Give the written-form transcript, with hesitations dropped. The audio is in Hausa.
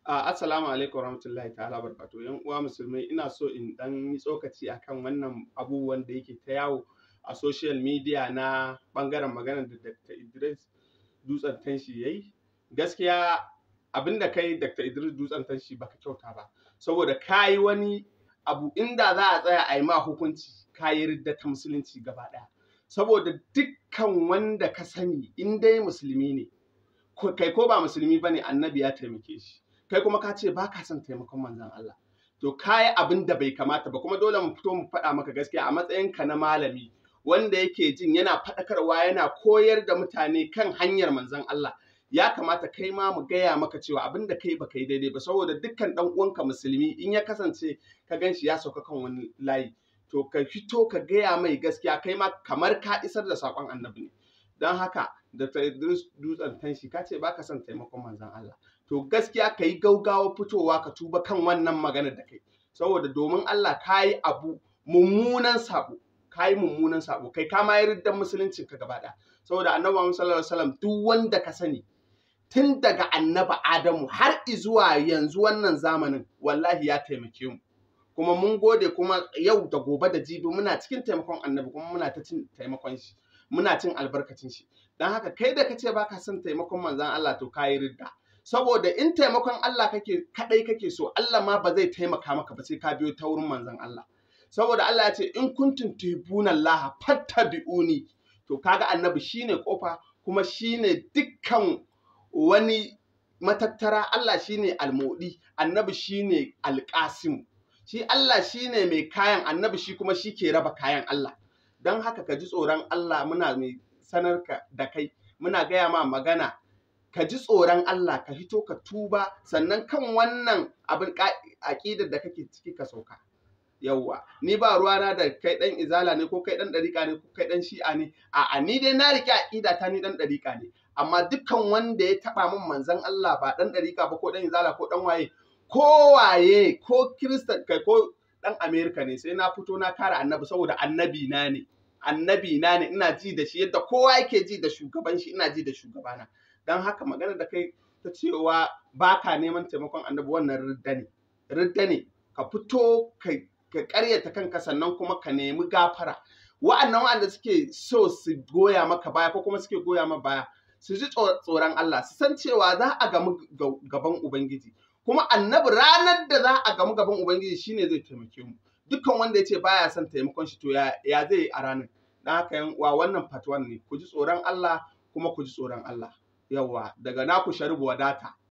Assalamu alaikum warahmatullahi ta'ala barakatuh. Yan uwa musulmai, ina so in dan yi tsokaci akan wannan abubuwan da yake ta yawo a social media na bangaren maganar da Dr. Idris Dutsen Tanshi yayi. Gaskiya abinda kai Dr. Idris Dutsen Tanshi baka kyauta ba, saboda kayi wani abu inda za a tsaya a yi ma hukunci, kayi ridda ta musulunci gaba ɗaya. Saboda dukkan wanda ka sani in dai musulmi ne, kai ko ba musulmi bane, annabi ya taimake shi. Kai kuma ka ce ba ka son taimakon manzon Allah, to kayi abin da bai kamata ba. Kuma dole mu fito mu faɗa maka gaskiya a matsayinka na malami wanda yake jin yana faɗakarwa, yana koyar da mutane kan hanyar manzon Allah. Ya kamata kai ma mu gaya maka cewa abin da kai baka yi daidai ba, saboda dukkan ɗan uwanka musulmi in ya kasance ka gan shi ya sauka kan wani layi, to ka fito ka gaya mai gaskiya, kai ma kamar ka isar da saƙon annabi ne. Don haka Dr. Idris Dutsen Tanshi, ka ce baka son taimakon manzon Allah, to gaskiya ka yi gaugawa fitowa ka tuba kan wannan maganar da kai, saboda domin Allah ka yi abu mummunan sabo, ka yi mummunan sabo, kai ka ma yi riddan musuluncin ka gaba ɗaya. Saboda annabi Muhammad sallallahu alaihi wasallam, duk wanda ka sani tun daga annabi Adamu har izuwa yanzu wannan zamanin, wallahi ya taimake mu, kuma mun gode. Kuma yau da gobe da jibi muna cikin taimakon annabi, kuma muna ta cin taimakon shi, muna cin albarkacin shi. Don haka kai da kace baka son taimakon manzon Allah, to kayi ridda. Saboda in taimakon Allah kake kadai kake so, Allah ma ba zai taimaka maka ba sai ka biyo ta wurin manzon Allah. Saboda Allah ya ce in kuntum tuhibbuna Allah fattabi'uni. To kaga annabi shine kofa, kuma shine dukkan wani matattara. Allah shine almudi, annabi shine alqasim. Shi Allah shine mai kayan, annabi shi kuma shi ke raba kayan Allah. Don haka ka ji tsoron Allah, muna mai sanar da kai, muna gaya ma magana, ka ji tsoron Allah, ka hito ka tuba, sannan kan wannan abin aƙidar da kake ciki ka sauka. Yawwa, ni ba ruwana da kai ɗan izala ne ko kai ɗan ɗariƙa ne ko kai ɗan shi'a ne. A'a, ni dai na riƙe aƙida ta, ni ɗan ɗariƙa ne. Amma dukkan wanda ya taɓa min manzon Allah, ba ɗan ɗariƙa ba ko ɗan izala ko ɗan waye, ko waye, ko kirista kai ko ɗan Amerika ne, sai na fito na kare annabi, saboda annabi na ne. Annabi na ne, ina ji da shi yadda kowa yake ji da shugaban shi, ina ji da shugabana. Don haka magana da kai ta cewa ba ka neman taimakon annabi, wannan ridda ne, ridda ne. Ka fito ka karyata kanka, sannan kuma ka nemi gafara. Wa'annan wa'anda suke so su goya maka baya ko kuma suke goya maka baya, su ji tsoron Allah, su san cewa za a gamu gaban Ubangiji, kuma annabi ranar da za a gamu gaban Ubangiji shine zai taimake mu. Dukkan wanda ya ce baya son taimakon shi, to ya zai yi a ranar? Don haka yan uwa, wannan part 1 ne. Ku ji tsoron Allah, kuma ku ji tsoron Allah. Yawwa, daga naku Sharibu Wadata.